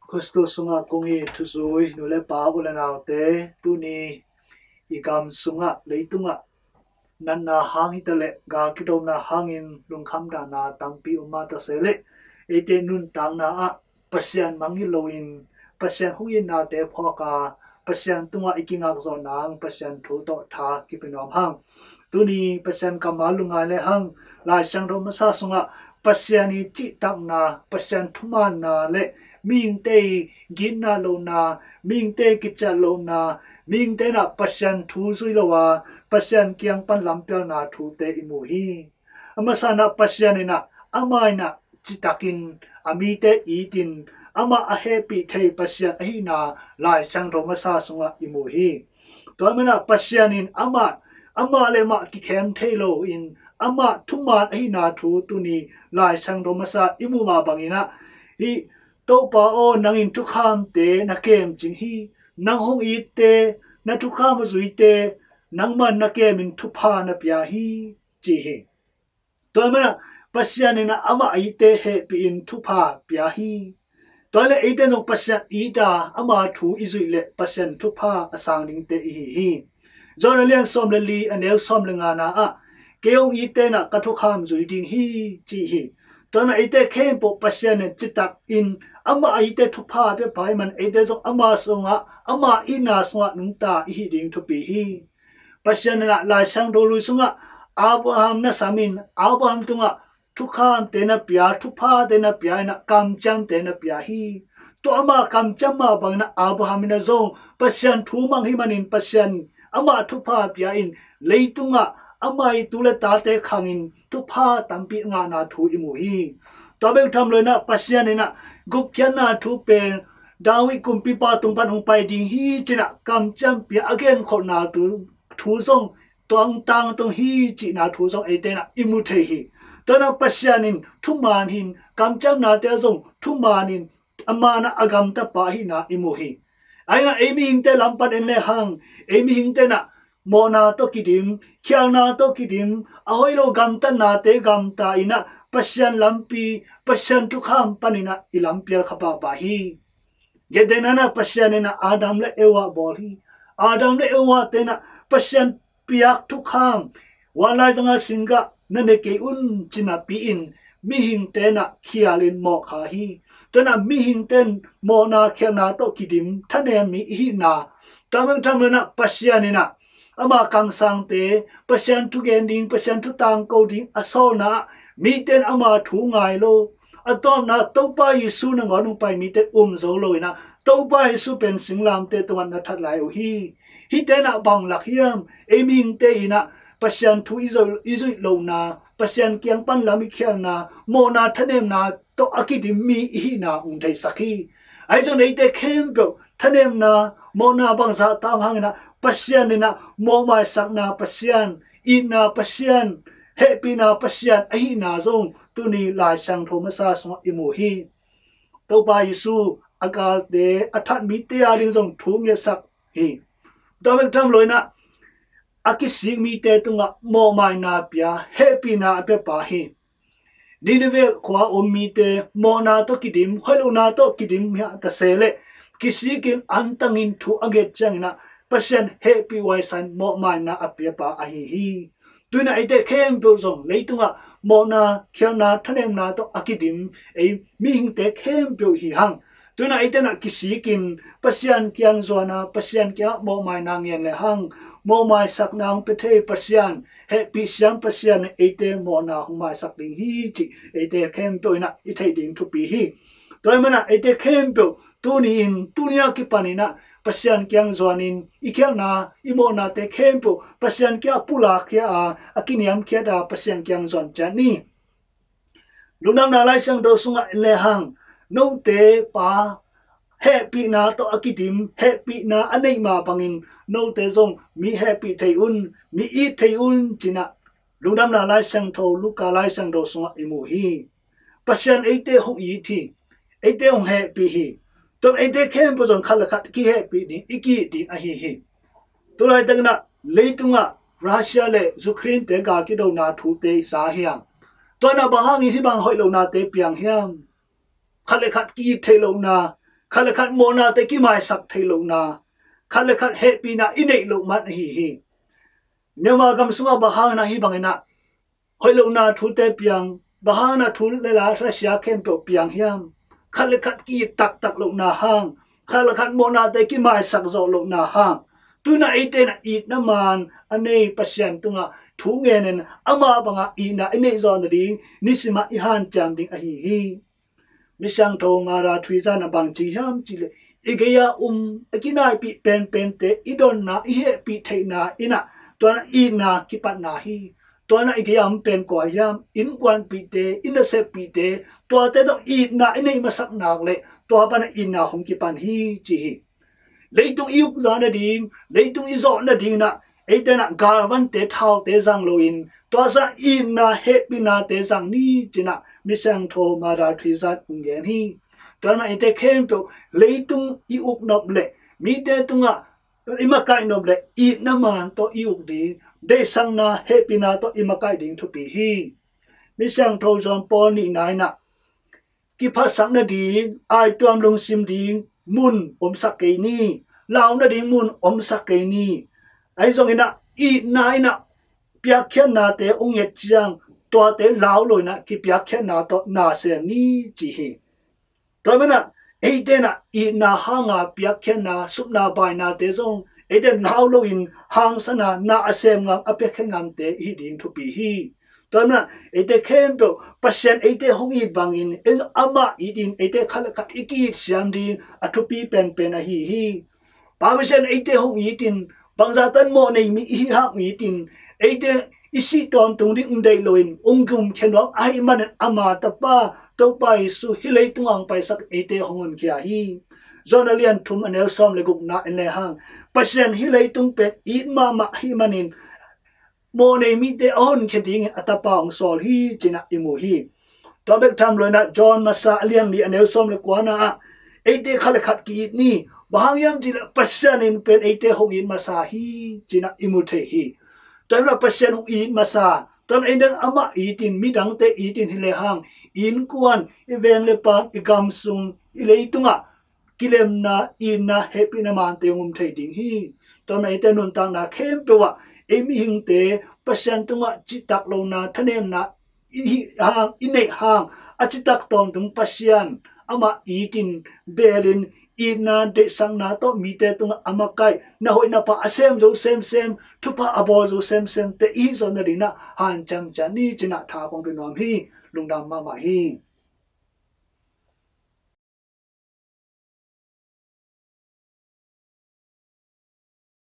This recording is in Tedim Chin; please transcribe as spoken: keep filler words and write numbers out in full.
Khristu sungah kong it thuzui nu le pa, u le naute, tuni i gam sungah, leitungah natna hang hi taleh gal kidona hangin lungkham dahna tampi om mah ta se leh, eite nuntakna ah Pasian mangngilh loin Pasian hong itnate phawk a, Pasian tungah i kingak zawh nang Pasian thu tawh tha kipia nuam hang. Tuni Pasian kammal lungngai le hang, Lai Siangtho masa sungah Pasian i cihtakna, Pasian thumaanna le mihingte i gitna lohna, mihingte i kiciat lohna, mihingte in ah Pasian thu zui lo a, Pasian kiang pan lampialna thute i mu hi. A masa in ah Pasian in ah amah in ah citakin a mite itin amah a hehpih thei Pasian ahihna Lai Siangtho masa sungah i mu hi. Tua manin ah Pasian in amah, amah le amah kikhem thei loin amah thumaan ahihna thu tuni Lai Siangtho masa i mu mah bangin ah, hih Topa aw, nang in thukhamte na kem cing hi. Nang hong itte, na thukham a zuite, nangman na kemin thupha na pia hi, ci hi. Tua manin ah Pasian in ah amah a itte hehpih in thupha pia hi. Tua leh eite zong Pasian it a, ama thu i zuih leh Pasian thupha a sang dingte i hi hi. John a lian sawm le li, a neu sawm le ngana ah, kei hong itte in ah ka thukham zui ding hi, ci hi. Tua manin ah eite khempeuh Pasian in citakin amah a itte thupha a piapa ahih manin eite zong ama sungah, ama itna sungah nungta i hi ding thupi hi. Pasian in ah Lai Siangtho Lui sungah Abraham na samin, Abraham tungah thukhamte na pia, thuphate na pia in ah kamciamte na pia hi. Tua ama kamciam mah bangin ah Abraham in ah zong Pasian thu mang hi manin Pasian amah thupha pia in leitungah ama i tu le tate khangin thupha tampi a ngahna thu i mu hi. Tua bek tham loin ah Pasian in ah gupkhiatna thu pen David kumpipa tung pan hong pai ding hi ci-in ah kamciam pia a genkholhna thu, thu zong tuang tangtung hi cihna thu zong eite in ah i mu thei hi. Tua in ah Pasian in thumaan hi-in kamciamnate ah zong thumaan in ama in ah a gamtapa ahihna i mu hi. Ahi in ah ei mihingte lam pan en le hang, ei mihingte in ah mawhna tawh kidim, khialhna tawh kidim, a hoih lo gamtatnate gamta in ah Pasian lampi, Pasian thukham panin ah i lampial kha pahpah hi. Gentehna in ah Pasian in ah Adam le Eva bawl hi. Adam le Eva te in ah Pasian piak thukham, vanlai zanga singgah na ne kei un ci-in ah pi-in mihingte in ah khial in mawh kha hi. Tua in ah mihingte in mawhna khialhna tawh kidim thanem mi i hihna, tua bek tham loin ah Pasian in ah ama kamsangte, Pasian thugen ding, Pasian thu tangko ding a sawlna ah mite in ama thu ngai lo, a tawpna Topa Jesu nangawn hong pai mite um zo lo in ah Topa Jesu pen singlamteh tungah na that lai uh hi. Hihte in ah bang lak hiam? Ei mihingte in ah Pasian thu i zuih, i zuih lohna, Pasian kiang pan lam i khialhna, mawhna thanemna tawh a kidim mi i hihna hong theisak hi. Ahi zongin eite khempeuh thanemna, mawhna bangzah tam hang in ah Pasian in ah mawhmaisakna Pasian, itna Pasian, hehpihna Pasian ahihna zong tuni Lai Siangtho masa sungah i mu hi. Topa Jesu a galte a that mite a ding zong thu ngetsak hi. Tua bek tham loin ah a kisik mite tungah mawhmaina pia, hehpihna a piapa hi. Nineveh khua a om mite mawhna tawh kidim, hoih lohna tawh kidim hi a ta se leh, kisikin antangin thu a nget ciangin ah Pasian hehpih huai sa-in mawhmaina a piapa ahi hi. Tu-in ah eite khempeuh zong leitungah mawhna, khialhna, thanemna tawh a kidim ei mihingte khempeuh hi hang. Tu-in ah eite in ah kisikin Pasian kiang zuan a, Pasian kiangah mawhmaina ngen le hang, mawhmaisakna hong pia thei Pasian, hehpih siam Pasian in eite mawhna hong maisak ding hi cih eite khempeuh in ah i theih ding thupi hi. Tua ahih manin ah eite khempeuh tuni-in, tuni a kipanin ah Pasian kiang zuanin i khialhna, i mawhnate khempeuh Pasian kiangah pulakkhia a, a kiniamkhiat a Pasian kiang zuan ciat ni. Lungdamna Lai Siangtho sungah en le hang, note pa hehpihna tawh a kidim, hehpihna a neih mah bangin note zong mi hehpih thei un, mi it thei un ci-in ah Lungdamna Lai Siangtho, Luka Lai Siangtho sungah i mu hi. Pasian eite hong it hi, eite hong hehpih hi. Tua eite khempeuh zong khat le khat kihehpih ding, i ki-it ding ahi hi. Tu laitakin ah leitungah Russia le Ukraine te gal kidona thute i za hiam? Tua in ah bang hangin hih bang hoih lonate piang hiam? Khat le khat ki-it theih lohna, khat le khat mawhnate kimaisak theih lohna, khat le khat hehpihna i neih loh man ahi hi. Myanmar gam sungah bang hangin ah hih bangin ah hoih lohna thute piang, bang hangin ah thu le la hla sia khempeuh piang hiam? Khat le khat ki-it taktak lohna hang, khat le khat mawhnate kimaisak zawh lohna hang, tu-in ah eite in ah itna maan a nei Pasian tungah thu ngenin ama bangah itna i neih zawh nading nisimah i hanciam ding ahi hi. Misiangtho Mother Teresa in ah bang ci hiam cih leh, i gei-a um a kinaipih penpente i donna, i hehpih theihna in ah tua-in ah itna kipatna hi. Tua-in ah i gei-a om pen kua hiam? Innkuanpihte, i naseppihte, tuate tawh itna i neih masak nak leh tua pan ah itna hong kipan hi ci hi. Leitung i uk zawh nading, leitung i zawh nading in ah eite in ah galvante, thaute zang loin tua sangin itna, hehpihnate zang ni ci-in ah Misiangtho Mother Teresa in hong gen hi. Tua manin eite khempeuh leitung i uk nop leh mite tungah i makaih nop leh itna maan tawh i uk ding, deihsakna, hehpihna tawh i makaih ding thupi hi. Misiangtho John Paul nihna in ah kiphatsak nading, aituam lungsim ding mun omsak kei ni, lau nading mun omsak kei ni. Ahi zongin ah itna in ah piakkhiatnate hong nget ciang tuate lau lo-in ah kipiakkhiatna tawh na sem ni ci hi. Tua manin ah eite in ah itna hanga piakkhiatna, supna bainate zong eite in lau loin hangsanna, na a sem ngam, a piakkhiat ngamte i hih ding thupi hi. Tua manin ah eite khempeuh Pasian eite hong it bangin ei zong amah itin eite khat le khat i ki-it siam ding a thupi penpen ahi hi. Pa Pasian eite hong itin, bangzah tan mawhnei mi i hih hang itin, eite i sih tawntung ding deih loin hong gumkhia nuam ahih manin ama tapa Topa Jesu hih leitungah hong paisak eite hong honkhia hi. John a lian thum a neu sawm le gukna en le hang, Pasian hih leitung pen it mahmah ahih manin mawhnei mite a honkhia dingin a tapa hong sawl hi ci-in ah i mu hi. Tua bek tham lo-in ah John masa a lian li a neu sawm le kuana ah eite khat le khat ki-it ni, bang hang hiam cih leh Pasian in pen eite hong it masa hi ci-in ah i mu thei hi. Tua manin ah Pasian hong it masa, tua manin ah eite amah itin, midangte itin hi le hang, innkuan, i veng le pan, i gam sung, i leitungah kilemna, itna, hehpihna maante hong om thei ding hi. Tua manin eite nuntakna khempeuh ah ei mihingte Pasian tungah citak lohna, thanemna i hih hang, i neih hang, a citak tawntung Pasian amah itin, belin, itna, deihsakna tawh mite tungah a makaih, na hoih na pha a sem zo semsem, thupha a bawl zo semsemte i hih zawh nadingin ah hanciam ciat ni ci-in ah tha kong pia nuam hi. Lungdam mahmah hi.